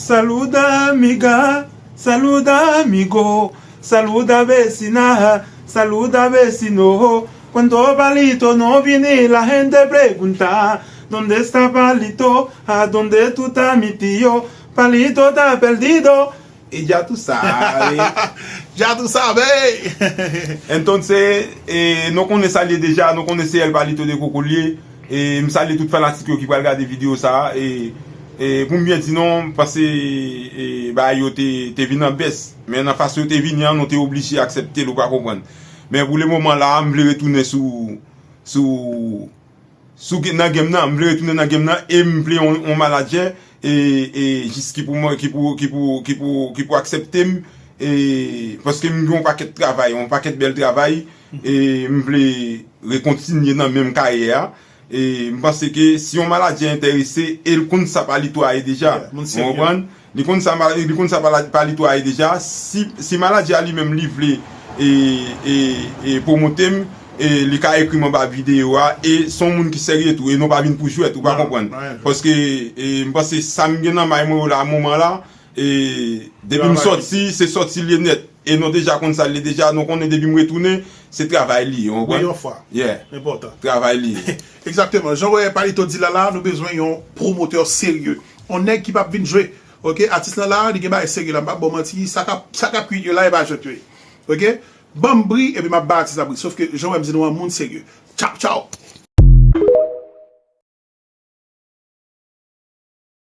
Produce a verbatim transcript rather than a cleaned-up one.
Saluda amiga, saluda amigo, saluda vecina, saluda vecino. Cuando Palito no viene, la gente pregunta, ¿dónde está Palito? ¿A dónde tú estás, mi tío? Palito está perdido. Y ya tú sabes. Ya tú sabes. Entonces, eh, nou konnen sa l ye deja, nou konnen se El Palito de Coco l ye. E m salye tout fanatik yo ki pral gade videyo sa a. E, e pou m byen di non, paske e, bagay yo te, te vin an bès. Men nan fason yo te vini an, nou te oblije aksepte l, ou pa konprann. Men pou le moman la, m vle retounen sou, sou, sou gen- nan game nan. M vle retounen nan game nan e m vle yon, yon manadjè e, e jis ki pou mwen, ki pou, ki pou, ki pou, ki pou aksepte m. E, paske m gen yon pakèt travay, yon pakèt bèl travay. E m vle rekontinye nan menm karyè a. E m panse ke si yon manadjè enterese, e l konn sa Palito a ye deja. Moun Ou serye. Konprann? Li konn sa, ma- li konn sa pala- Palito a ye deja. Si, si manadjè a li menm li vle e, e, e pwomote m, e li ka ekri m anba videyo a. E se yon moun ki serye tou. E nou pa vin pou jwèt, ou pa Non, konprann. non. Paske e, m panse sa m gen nan may mwen yo la, moman la, e depi m Travay. Sòti, se sòti l ye nèt. E nou deja konn sa l ye deja, nou konnen depi m retounen, se travay li ye, ou Wi, konprann? yon fwa. Yeah, Enpòtan. Travay li ye. Egzakteman. Jan wè Palito di la la, nou bezwen yon pwomotè serye. Yon nèg ki p ap vin jwe. Ok, atis lan la, li gen bagay serye la. M p ap ba w manti, sa k ap, sa k ap kwit yo la, e pa jwèt yo ye. Ok? Ban m bri, epi m ap ba atis la bri. Sof ke, jan wè m di nou an, moun serye. Tchaw, tchaw.